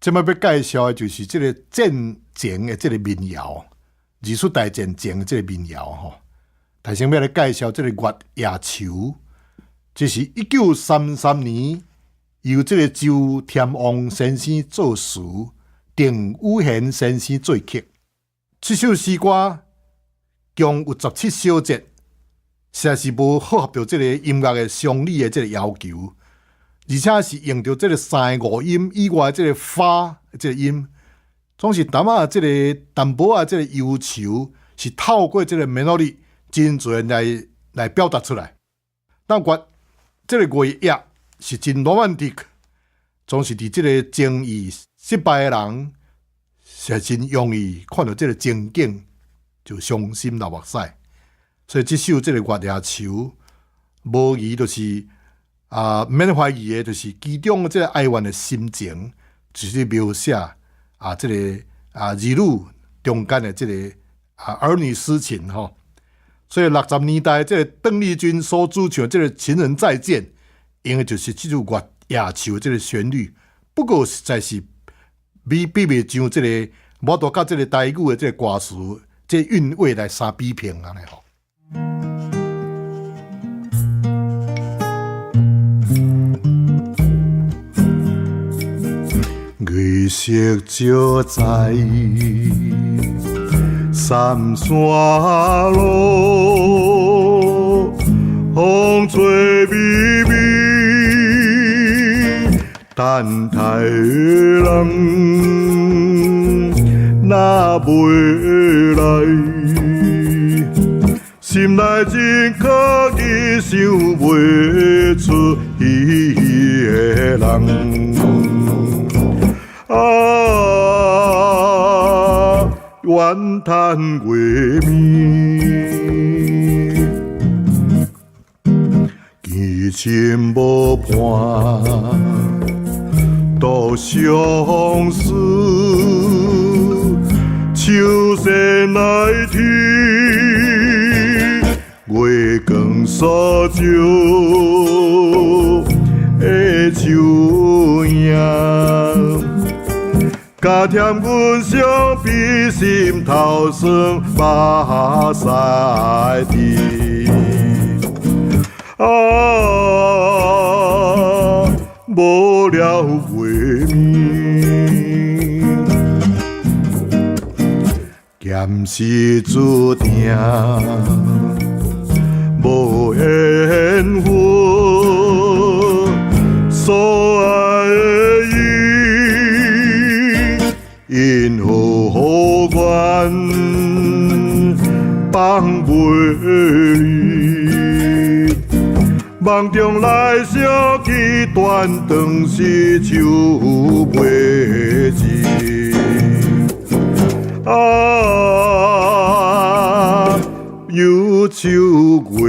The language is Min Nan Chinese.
這擺欲介紹的就是這個戰前的這個民謠，二次大戰前的這個民謠吼。頭先欲來介紹這個月夜愁，這是1933年由這個周添旺先生作詞，鄧宇賢先生作曲。這首詩歌共有17小節，實在是無符合著這個音樂的常理的這個要求，而且是用著這個三個五音以外這個發這個音，總是淡仔這個淡薄仔這個憂愁，是透過這個 melody 真自然來表達出來。但月這個月夜是真羅曼蒂克，總是佇這個情意失敗的人，是真容易看著這個情景就傷心流目屎。所以這首這個月夜愁，無疑就是啊，免懷疑的，就是其中的這個哀怨的心情，就是描寫啊，這個啊兒女中間的這個啊兒女私情吼。所以60年代這個鄧麗君所主唱這個《情人再見》，用的就是這首月夜愁這個旋律。不過實在是比袂上這個無法度佮這個台語的這個歌詞，這個韻味來相比拼按呢吼。月色照在三山路，風吹微微，等待的人若袂來，心內真可疑，想袂出彼个人。啊，怨嘆月暝，見親無伴，獨相思，秋山來聽，月光所照的樹影。加添阮傷悲心頭酸目屎滴，啊，無聊月暝，咸是注定無緣分，所愛的伊。因何願放袂離？夢中來相去，斷腸是手袂止。啊，憂愁月